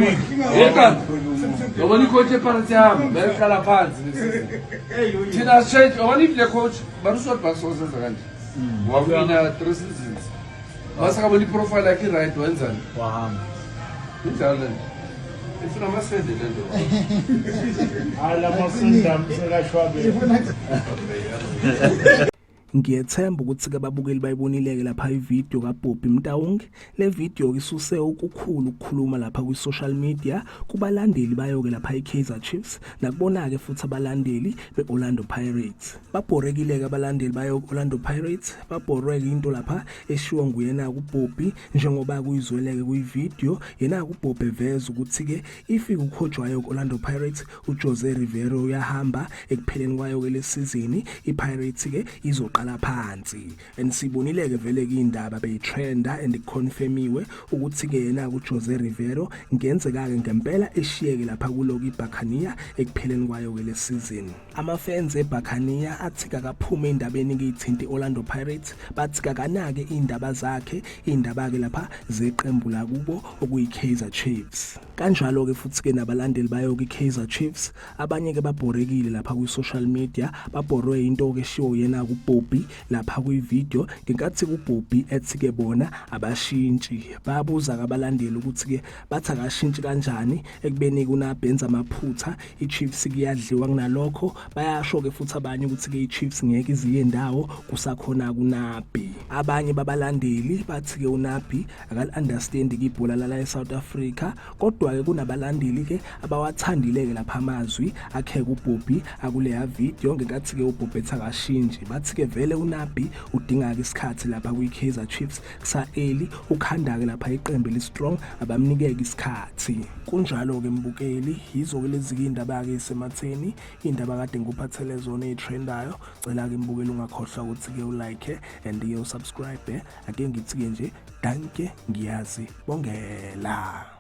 Yeka. Yabona i-coach ePirates yami, beqala phansi le season. Thina change, yabona if le coach Baruswa Basozenza kanje. Wawina 3 seasons. Mase kabona i-profile yakhe i-right wenzani? Wahamba. Injalo le nto. Ifuna amasende le nto. Hayi la masendam sekashwabeni. Ngiyethemba ukuthi-ke ababukeli bayibonile-ke lapha ividiyo kaBobby Mtaung. Le vidiyo isuse okukhulu ukukhuluma lapha kwi-social media kubalandeli bayo-ke lapha i-Kaizer Chiefs nakubona-ke futhi abalandeli be-Orlando Pirates. Babhorekile-ke abalandeli bayo Orlando Pirates, babhorweke into lapha eshiwo nguyena kuBobby njengoba kuyizweleke kwividiyo yena kuBobby eveza ukuthi-ke ifike ukhojwayo ku-Orlando Pirates uJose Riveiro uyahamba ekupheleni kwayo ke lesizini iPirates ke izoqala phansi and sibonile ke vele ke indaba beyitrenda and confirmiwe ukuthi ke yena uJose Riveiro ngenzeka ke ngempela eshiyeke lapha kuloku iBuccaneer ekupheleni kwayo ke lesizini. Ama-fans eBuccaneer athi kakaphume endabeni ke ithinta i-Orlando Pirates bathi kakanake indaba zakhe indaba ke lapha zeqembu lakubo okuyi-Kaizer Chiefs. Kanjalo-ke futhi-ke nabalandeli bayo-ke i-Kaizer Chiefs abanye-ke babhorekile lapha kwi-social media babhorwe into-ke eshiwo yena kuBobby lapha kwi-video ngenkathi kuBobby ethi-ke bona abashintshi bayabuza-ke abalandeli ukuthi-ke bathi akashintshi kanjani ekubeni kunabenza amaphutha i-Chiefs kuyadliwa kunalokho bayasho-ke futhi abanye ukuthi-ke i-Chiefs ngeke iziye ndawo kusakhona kuNabi abanye babalandeli bathi-ke uNabi akali-understandi ke ibhola lala e-South Africa kodwa-ke kunabalandeli-ke abawathandile-ke lapha amazwi akheke uBobby akuleya video ngenkathi-ke uBobby ethi akashintshi bathi-ke vele uNabi udinga-ke isikhathi lapha kwi-Kaizer Chiefs kusa-early ukhanda-ke lapha iqembu eli-strong abamnikeke isikhathi kunjalo-ke mbukeli yizo-ke lezi-ke iy'ndaba-ke ey'sematheni iy'ndaba kade ngikuphathele zona ey'trendayo cela-ke mbukeli ungakhohlwa ukuthi-ke ulike and-ke usubscribe ake ngithi-ke nje danke ngiyazi bongela.